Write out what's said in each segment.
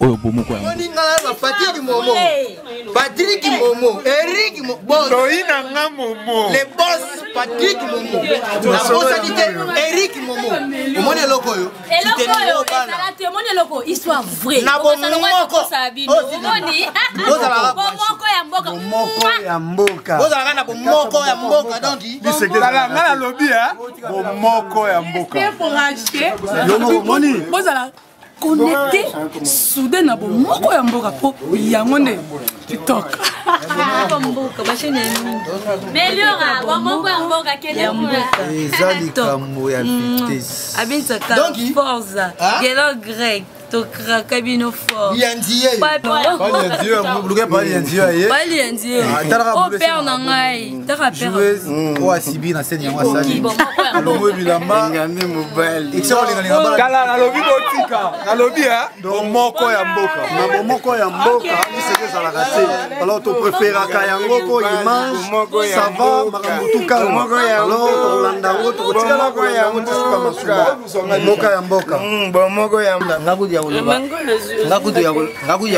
Oyo bomoko ya moni nga na Patrick Momo. Patrick Momo, Eric Momo. Toyi na nga Momo. Le boss Patrick Momo. Nabosani te Eric Momo. Omoni eloko oyo? Eloko oyo ezala te, omoni eloko histoire vraie. Na bomoko. Omoni? Bomoko ya mboka. Bomoko ya mboka. Bozalaka na bomoko ya mboka donc. Tala nga nalobi hein. Bomoko ya mboka. Yo moko omoni? Bozala connecté soudain na bomoko ya mboka mpo yango nde kitoko. Mboka bashene ya mingi. Meliora bomoko ya mboka kende kuna. Eza likambo ya vitesse. Abinsaka Forza. Gelo grec tokraka bino fort. O père na ngai taka père oyo asibi na scène yango asali alongo bilamba kala nalobi botika nalobi bomoko ya mboka na bomoko ya mboka liseke ezalaka te alors topréféraka yango mpo image ça va makambo tout calme alors tokolanda yango tokotikala kolanda yango ti suka masuba mboka ya mboka bomoko ya nga kutu ya koloba nga kutu ya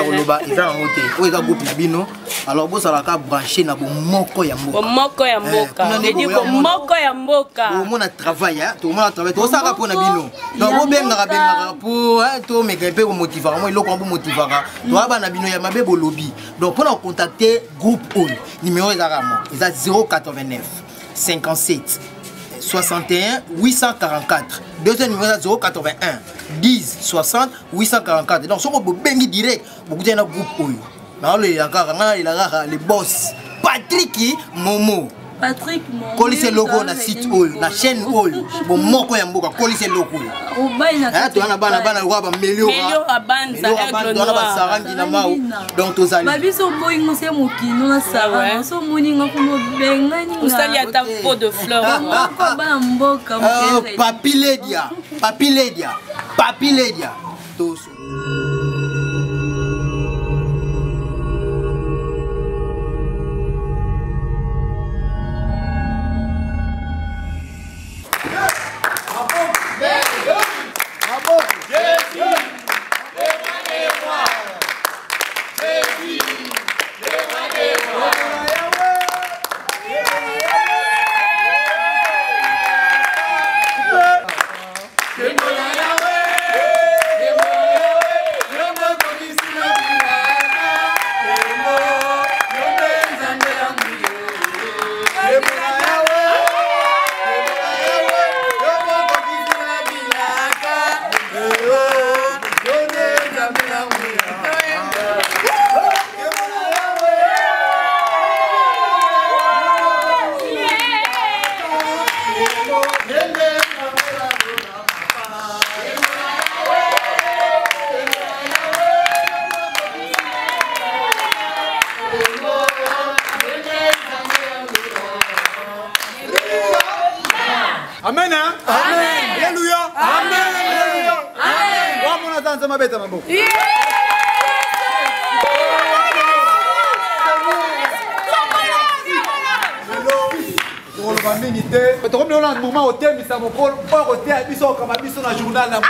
koloba eza yango te oyo eza groupe na bino alors bozalaka branché na bomoko ya mboka bomoko ya mboka edi bomoko ya mboka bomona travail tomona travail tosalaka mpo na bino donc bobengaka bengaka mpo tomeka mpe komotivaka mwa eloko wana bomotivaka toya bana bino ya mabe bolobi donc mpo na kocontacte groupe oyo numéro ezalaka mo eza 089 57 61 844 deuxième numéro eza 081 10 60 844 donc soki bobengi direct bokutani na groupe oyo naolela kaka ngai nalela kaka le boss Patrick Momo. Patrick Momo. Kolisa eloko na site oyo na chaîne oyo bomoko ya mboka kolisa eloko oyo. Toza na bana bana lokola bameliora banza basarangi na mau donc tozali babiso oboyi ngo se mokino na sara so omoni nga kuna obengani osali ata pot de fleur moko bana mboka papi ledia papi ledia papi ledia toso Amen. Hein? Amen. Alléluia. Amen. Alléluia. Amen. Wamona zanza mabeta maboko. Tokoloba mingi te tokomi lelo na moment otemisa mokolo oyo koteya biso okamba biso na journal na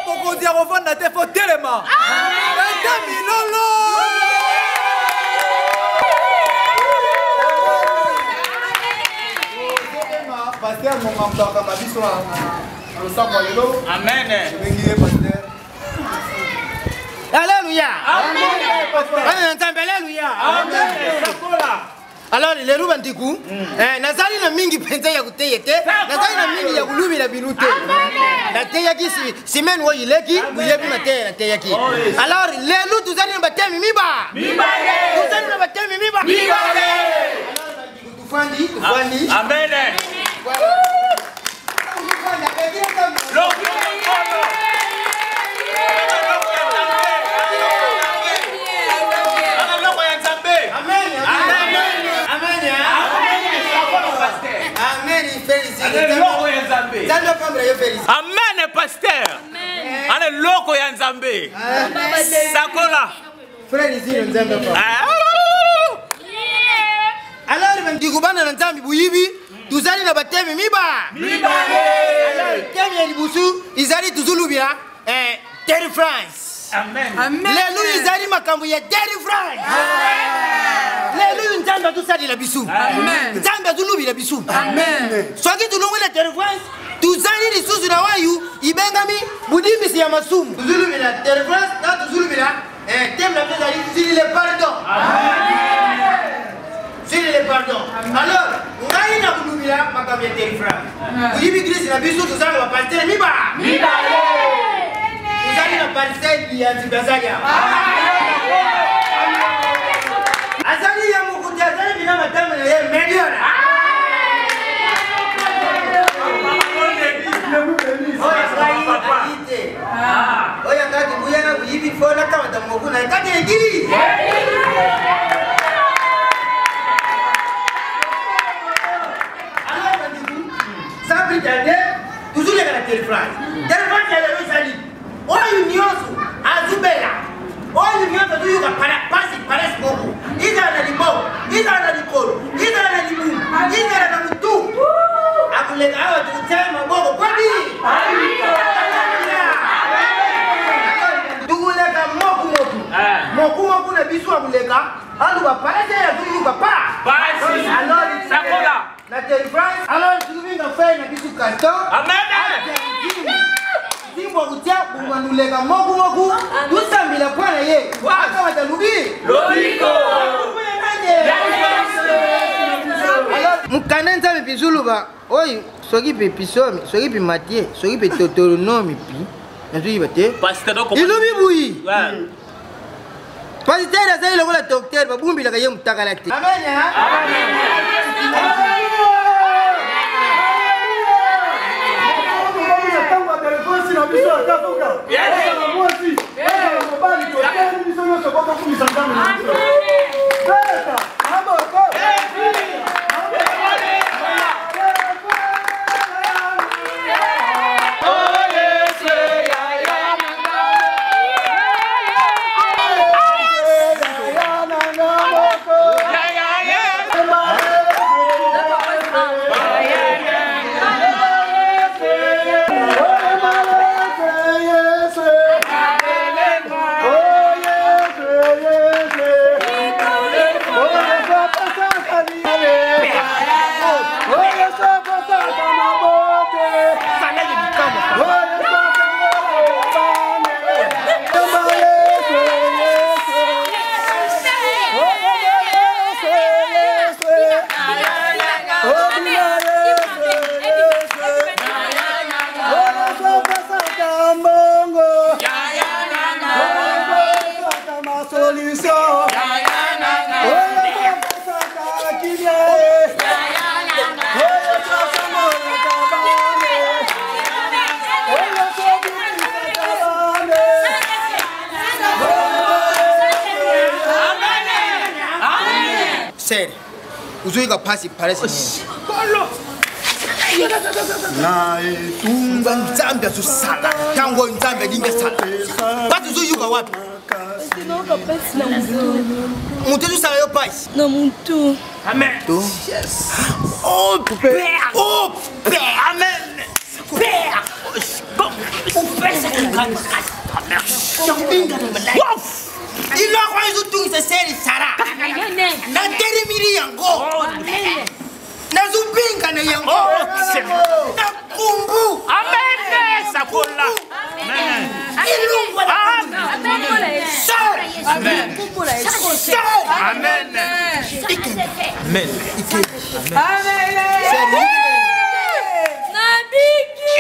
mokonzi ya kovanda te fo telema ete milolo paster monga moto akamba biso na losambo ya lelo. Amen. Tobengi ye paster. Alléluia. Bana na Nzambe, alléluia. Alors lelo bandiku nazali na mingi mpenza ya koteya te, nazali na mingi ya kolubela bino te. Nateyaki semaine oyo ileki, boyebi mateya nateyaki. Alors lelo tozali na batemi miba, tozali na batemi miba. Tufandi, tufandi. Amen. Amen, pasteur. Ana loko ya Nzambe. Sakola. Frère Izino Nzambe pa. Alors bandeko bana na Nzambe boyibi tozali na bateme miba. Alors teme ya liboso ezali tozolobela Délivrance. Lelo ezali makambo ya délivrance. Lelo Nzambe azosalela biso. Nzambe azolobela biso. Soki tolongoli na délivrance, tozali lisusu na wayu ibengami bodimbisi ya masumu. Tozolobela délivrance na tozolobela thème na biso ezali sur le pardon. Sur le pardon. Alors, ngai na kolobela makambo ya délivrance. Oyebi église na biso tozala na bapasteur miba. Mibale. Tozali na pasteur Liyanzi azali awa. Azali ya mokonzi, azali bina matanga na ye meliora. Oyo ngai ayi te. Oyo ngai kibuya na kuyibi fo nakamata moku na kati ya église. Alors bandeko, sans plus tarder, tozoleka na téléphone. Téléphone ya lelo ezali oyo nyonso azubela, oyo nyonso azoyoka pasi palasi moko, ezala na liboko, ezala na likolo, ezala na libumu, ezala na motu, akoleka awa tokotia maboko kwadi tokoleka moku moku moku moku na biso akoleka aluba palasi oyo azoyoka pa Pasi. Alors, Sakola. na téléphone. Alors tukuminga fai na biso Gaston. Amen. Nzimbo akutia bunganuleka moku moku tusambila mpo na ye akamata lubi Lobiko. Alors mokanda Nzambe mpe zuluba oyo soki mpe pisomi soki mpe Matie soki mpe Deutéronome pi nazoyiba te. Pasteur donc Ilobi buyi. Ouais. Pasteur azali lokola docteur, babumbilaka ye mutakala te. Amen. Ntango ya telefoni na biso ata fuka, ezala mwasi, ezala mobali, totelemi biso nyonso po tokumisa Nzambe na biso. Beta maboko. Sere uzoyika phasi palasi Na etumba Nzambe azosala ntango oyo Nzambe alingi asala pasi ozoyoka wapi? Nayoka pasi na mutu. Moto ezosala yo pasi na mutu. Amen. Oh père, oh père, amen, père. Iloko ezotungisa sere Sara, natelemili yango, nazobengana yango na kumbu. Amen. Sakola. Ilongwa na Sœur. Amen. Sœur. Amen. Amen. Nabiki.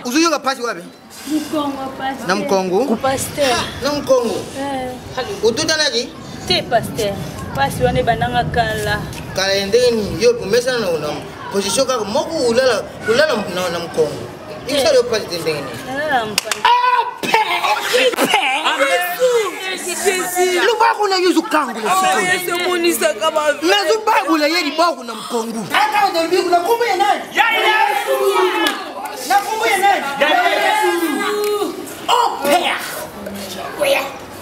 Ozoyoka pasi wapi? Mukongo, pasteur. Na mukongo? Pasteur. Na mukongo otutanaki? Te, pasteur, pasi wana ebandanga kala. Kala ya ndenge nini? Yo omesana na position kaka moko, olala na mukongo. Ekosala yo pasi te ndenge nini? Lobako na yo ezokangola sikoyoemonisaka nazobabola ye liboko na mokongu na kombo ya nani? Na kombo ya nani? Oh père,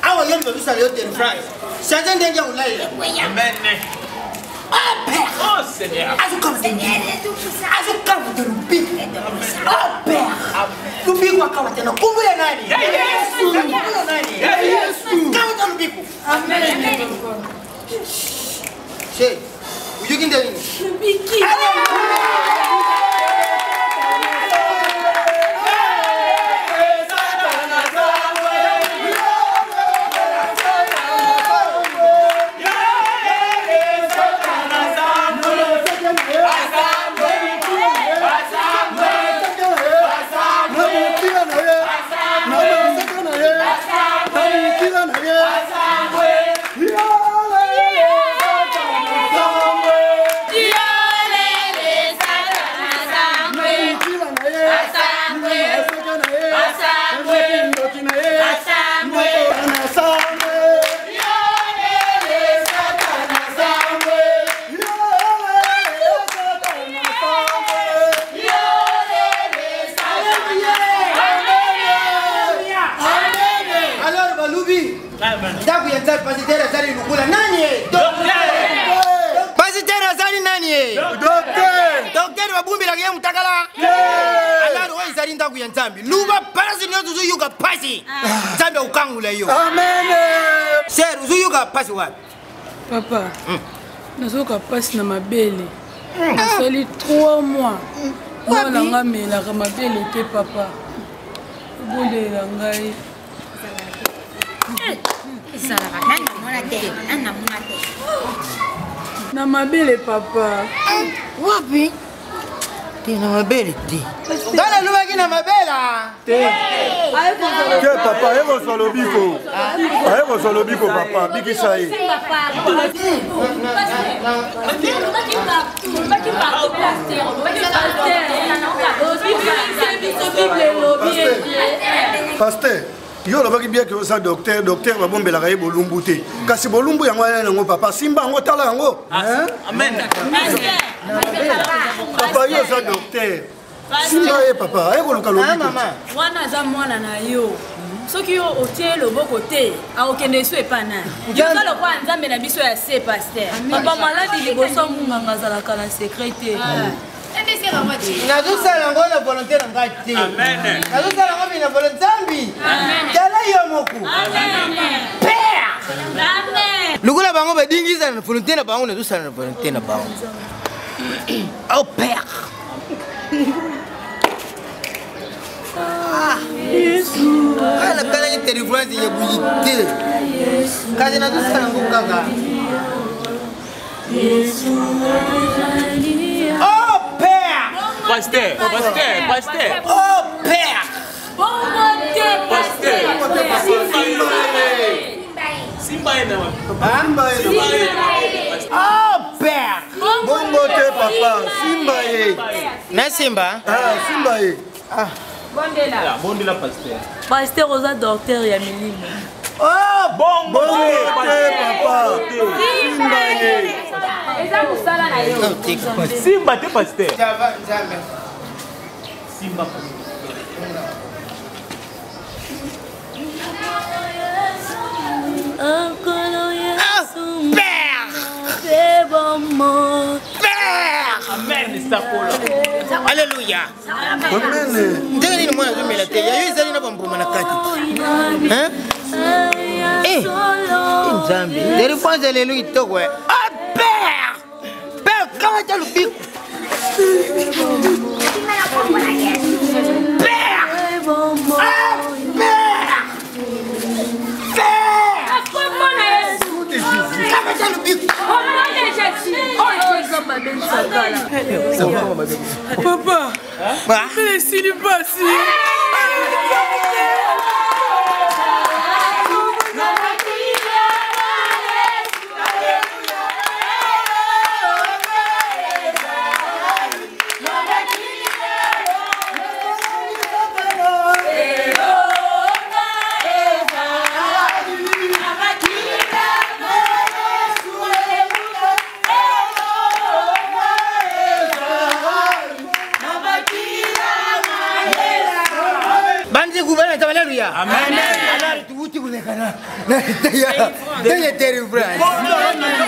awa yo bazosala yo délivrance, change ndenge ya kolalela. Ah père, oh Seigneur, azokamata lobiko. Oh père, lobiko akamata na kombo ya nani? Yesu. Na kombo ya nani? Yesu. Kamata lobiko. Amen. Che, oyoki nde nini? Lobiki. Alors balubi, ndako ya Nzambe, pasteur azali lokola nani ye? Pasteur azali nani ye? Docteur. Babumbelaka ye mutakala. Alors oyo ezali ndako ya Nzambe, luba pasi nyonso ozoyoka pasi, Nzambe akokangula yo. Ser, ozoyoka pasi wapi? Papa, nazoyoka mpasi na mabele. Nasali 3 mois, mwana nga amelaka mabele te. Papa, obondelela ngai. Ezalaka nani namona te, nani namona te? Na mabele, papa. Wapi? Te, na mabele te. Nga nalobaki na mabela. Te papa, aye kozwa lobiko, aye kozwa lobiko. Papa, bikisa ye. Pasteur, yo olobaki bien ke oza docteur. Docteur babombelaka ye bolumbu te, kasi bolumbu yango aya yango. Papa, simba yango, tala yango. Papa, yo oza docteur, simba ye. Papa, aye koluka lobiko. Wana aza mwana na yo. Soki yo otie loboko te, akokende esu epa nani? Yoza lokola Nzambe na biso ya se, pasteur. Papa, maladi liboso munganga azalaka na secret te. Nazosala yango na volonté na ngai te, nazosala yango na volonté Nzambi. Tala yo moko, père, lokola bango badingisa na volonté na bango, nazosala na volonté na bango. Oh père, kaka nakanaki délivrance ya boyi te, kasi nazosala yango kaka. Oh père! Pasteur, pasteur, pasteur. Oh père! Bongo te, pasteur. Simba ye na Simba ye. Oh père! Bongo te papa, simba ye. Na simba? Ah, simba ye. Bondela. Bondela, pasteur. Pasteur, oza docteur ya milimo. Oh, bongo te papa, simba ye. Eza mosala na yo. Simba te, pasteur. Nzambe. Simba, pasteur. Nkolo Yesu. Père! Père! Père! Amen, sakola. Alléluia. Amen. Ndenge nini mwana azomela te? Yayo ezali na bambuma na kati. Hein? Eh, Nzambe, délivrance lelo kitoko. Ah père! Père, kamata lobiko. Père! Ah père! Père! Kamata lobiko. Papa, mabele esili mpasi. Bana nzambe, aleluya. Alors tuwuti kulekana ndenge délivrance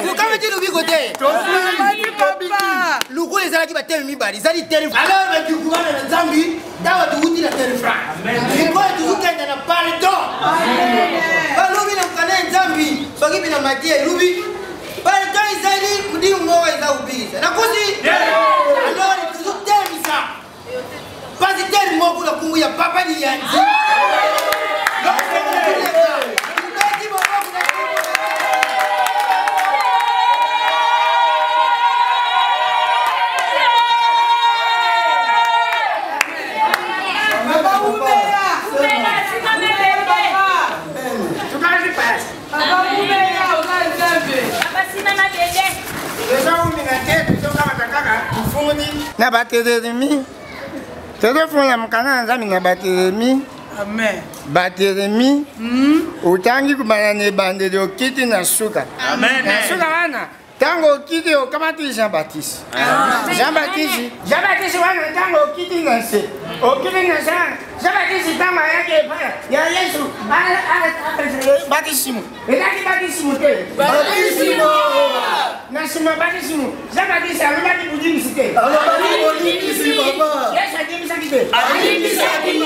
tokamati lobiko te, lokola ezalaki bateme mibale, ezali délivrance. Alors batikubana na Nzambi, ntango tuwuti na délivrance, likoyo tuzokenda na pardon. Balobi na mokanda ya Nzambi, soki bina mati elubi pardon ezali mudimu moko eza kobikisa nakosi. Alors tuzotelemisa pasiteri moko na nkombo ya Papa Liyanzi. Tubeti maboko na nkombo. Tukali pasi. Tozoumina te, tozokamata kaka mfuni na batelemi, tozofunda mokanda na Nzambe na batelemi. Amen. Batelemi, otangi kobanda na ebandeli, okiti na suka. Na suka wana, ntango okiti, okamati Jean Baptiste. Jean Baptiste, Jean Baptiste wana, ntango okiti na nse, okiti na nse wana, Jean Baptiste ntango ayaki epai ya Yesu, batisimu ezalaki batisimu te. Batisimo. Na nsima batisimu, Jean Baptiste alobaki bolimbisi te? Alobaki bolimbisi, papa. Yesu adimbisaki te? Adimbisaki.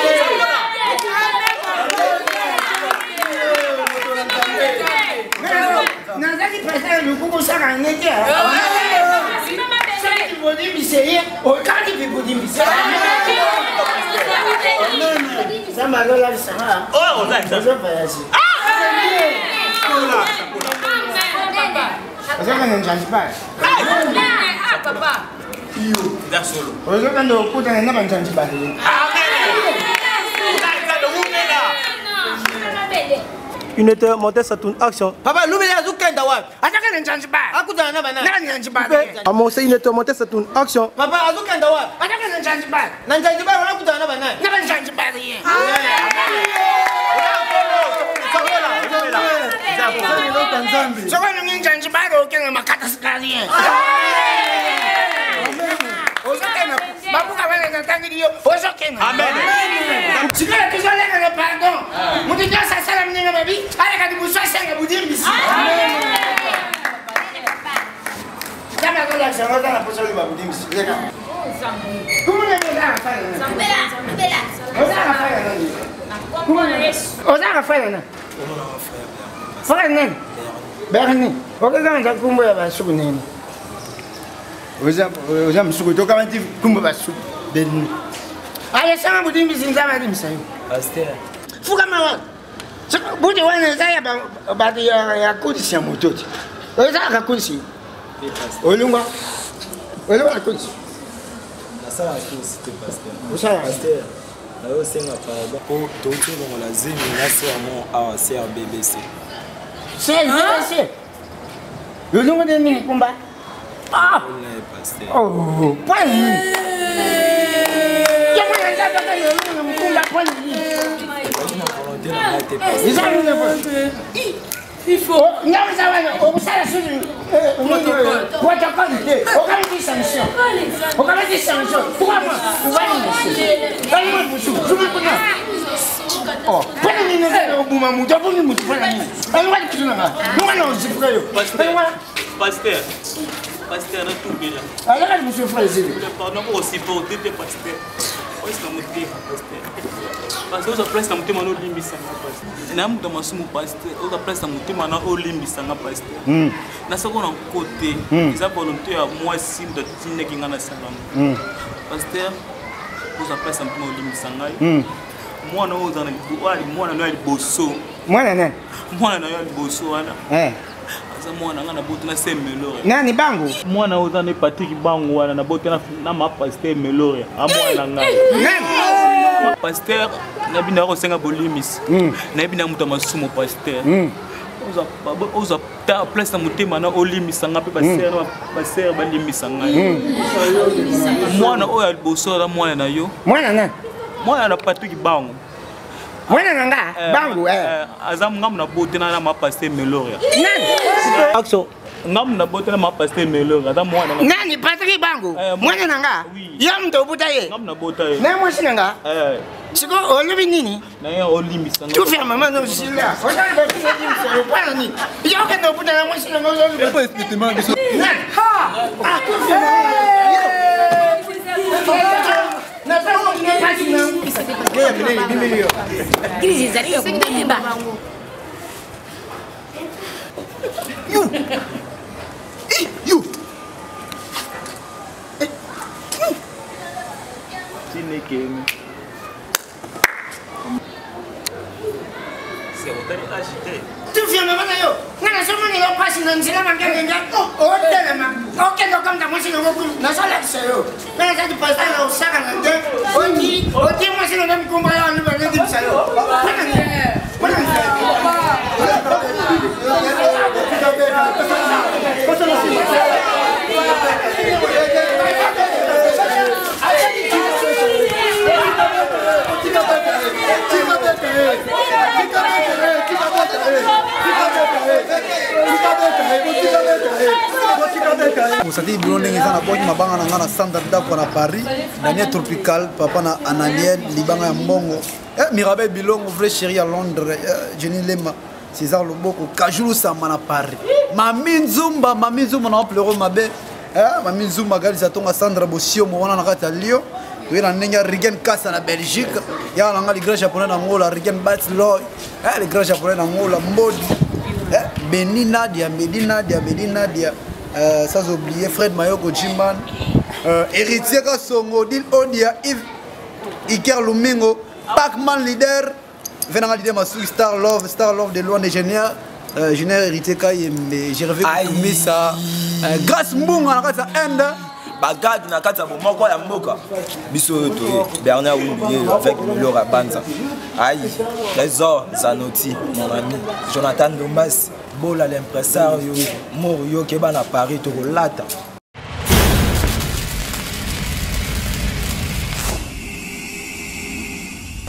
Nazali président lukuku osaka nete soki bolimbisi ye, okaki mpe bolimbisi. Nzambe azolakisanga ozo voyage, ozokende Zanzibar, ozokende okutana na Banzanzibar. Une heure, monter sa tourne, action. Papa lubeli azokenda wapi? Azokende Zanzibar. Akutana na banani? Na Zanzibar. Amorcé une heure, monter sa tourne, action. Papa azokenda wapi? Azokende Zanzibar. Na Zanzibar wana akutana na banani? Na Banzanzibar ye. Soki olingi Zanzibar, okende Makatasikari ye, ozokende babuka wana natangeli yo, ozokende. Sikoyo tozoleka na pardon. Moto nyonso asala ndenge mabi, aleka liboso, asenga bolimbisi. Nzambe azolakisa yango, aza na mposa oyo babolimbisi. Leka ozalaka frère na frère nani? Berni. Okekanga nkombo ya basuku nini? Oza mosuku, tokamati nkombo basuku Berni. Alesanga bolimbisi, Nzambe alimbisa yo. Fukama wana, buti wana eza ya bato ya kulisi ya moto te, ezalaka kulisi. Olungwa, olungwa na kulisi. Nasalaka course te, pasteur. Osalaka? Pasteur, nayosenga pardon po touti olongola zemi na ser mo awa, ser BBC. CRBC lolongo nde nini kumba? Ah! Oh, point nini? Yango na nzambe aka lolongo na mokumba, point nini? Eza nini? Il faut. Ngambo eza wana, okosala susu protocole te, okamati sanction, okamati sanction 3 mois. Ovandi mosu zuma kuna mpona nini? Ozala obuma motu, obumi motu mpona nini? Alongwa likitu nanga, longwa na ozifuka yo. Pasteur, pasteur, natubela. Alaka liboso, frère Zili. Pardon, osupporte te, pasteur. Place na motema, pasteur. Pasteur, ozwa place na motema na olimbisanga, pasteur. Na moto masumu, pasteur, ozwa place na motema na olimbisanga, pasteur. Nasako na nko te, eza volonté ya mwasi moto atindaki nga nasalango. Pasteur, ozwa place na motema, olimbisa ngai. Mwana oyo oza na mwana no ya liboso. Mwana nani? Mwana na yo ya liboso wana aza mwana nga na boti na se Meloria. Nani? Bango? Mwana oyo oza ne Patrik Bango wana, na boti na ma pasteur Meloria, amwana ngai. Pasteur, nayebi na kosenga bolimisi, nayebi na moto ya masumu. Pasteur, ozwa ta place na motema na olimbisa nga, mpe basere balimbisa ngai. Mwana oyo ya liboso aza mwana na yo. Mwana nani? Mwana na Patrik Bango. Mwana na nga Bango? Aza ngambo na bote na ma pasteur Meloria. Nani? Action. Nga mutu nabota na ma pasteur Melor, aza mwana na Nani Patrick Bango? Mwana na nga? Yo mutu obuta ye? Nga mutu nabota ye. Na mwasi na nga? Eh. Sikoyo olobi nini? Na ye olimbisa nga. Tu ferme no sila. Ozali ba fina limbisa yo pona nini? Yo okende obuta na mwasi na nga ozali. Nani? Ha! Ah, tu ferme. Crise ezali ya kobeba. Yo! Eh, yo! Chineke m. Se otali age te. Tufi ya mama na yo nga nazomonela yo mpasi na nzela na ngenge otelema okende okamta mwasi nango kuna nazolakisa yo nga nazali pasta na osaka na te oti oti mwasi nanga mikumba yo aluba nandimisa yo mpona nini mpona nini Osati bino ndenge eza nabwaki mabanga na ngai na centre ndako na Paris Daniel Tropical papa na Ananiel libanga ya mbongo eh, Mirabel Bilongo vrai chéri ya Londres eh, Jenny Lema César Loboko Kajulu Samba na Paris Mami Nzumba Mami Nzumba na plero mabe eh, Mami Nzumba Galisa Tonga Sandra Bosiomo wana na kati ya Lyon toye na ndenge ya Rigen Kasa na Belgique ya na nga le grand japonais na Angola Rigen Batloy eh, le grand japonais na Angola Mbodi eh, Beni Nadia Medi Nadia Medi Nadia euh, sans oublier Fred Mayoko Jimban euh, Héritier Kasongo Dil Odia Yves Iker Lumingo Pacman leader venanga leader Masuki Star Love Star Love de loin de Génial euh, Junior Héritier Kayembe Gervais Kutumisa euh, Grâce Mbunga na kati ya Inde bagade na kati ya bomoko ya mboka biso oyo toye bernard wimbiye avec milora banza ayi trésor zanoti mon ami jonathan dombas bola l'impresario moro yo keba na paris tokolata.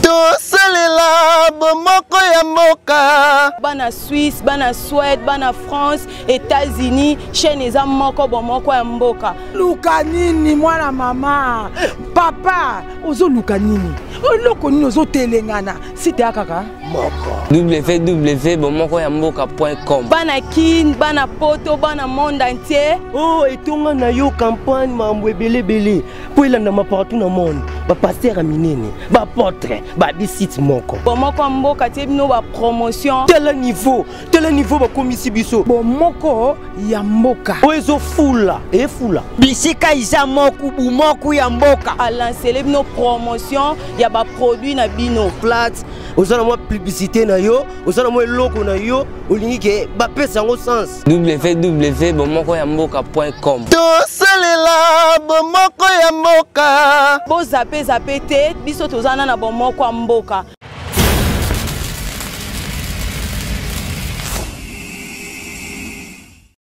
Tosalela bomoko ya mboka. Bana Suisse, bana Suède, bana France, États-Unis, chaîne eza moko bomoko ya mboka. Luka nini mwana mama? Papa, ozoluka nini? Eloko nini ozotelengana? Site ya kaka moko. www.bomokoyamboka.com. Bana Kin, bana Poto, bana monde entier. Oh, etonga na yo campagne mambo ebele ebele mpo elandama partout na monde, bapaster ya minene, baapôtre, babisite moko. Bomoko ya mboka tie bino ba promotion. Tala niveau, tala niveau bakomisi biso. Bomoko ya mboka. Oyo ezofula, efula. Bisika iza moku bumoku ya mboka. Alancele bino promotion ya ba produit na bino. Plat, oza na mwa publicité na yo, oza na mwa eloko na yo, olingi ke bapesa yango sens. www.bomokoyamboka.com. Tosalela bomoko ya mboka. Bozape zape te, biso toza na bomoko ya mboka.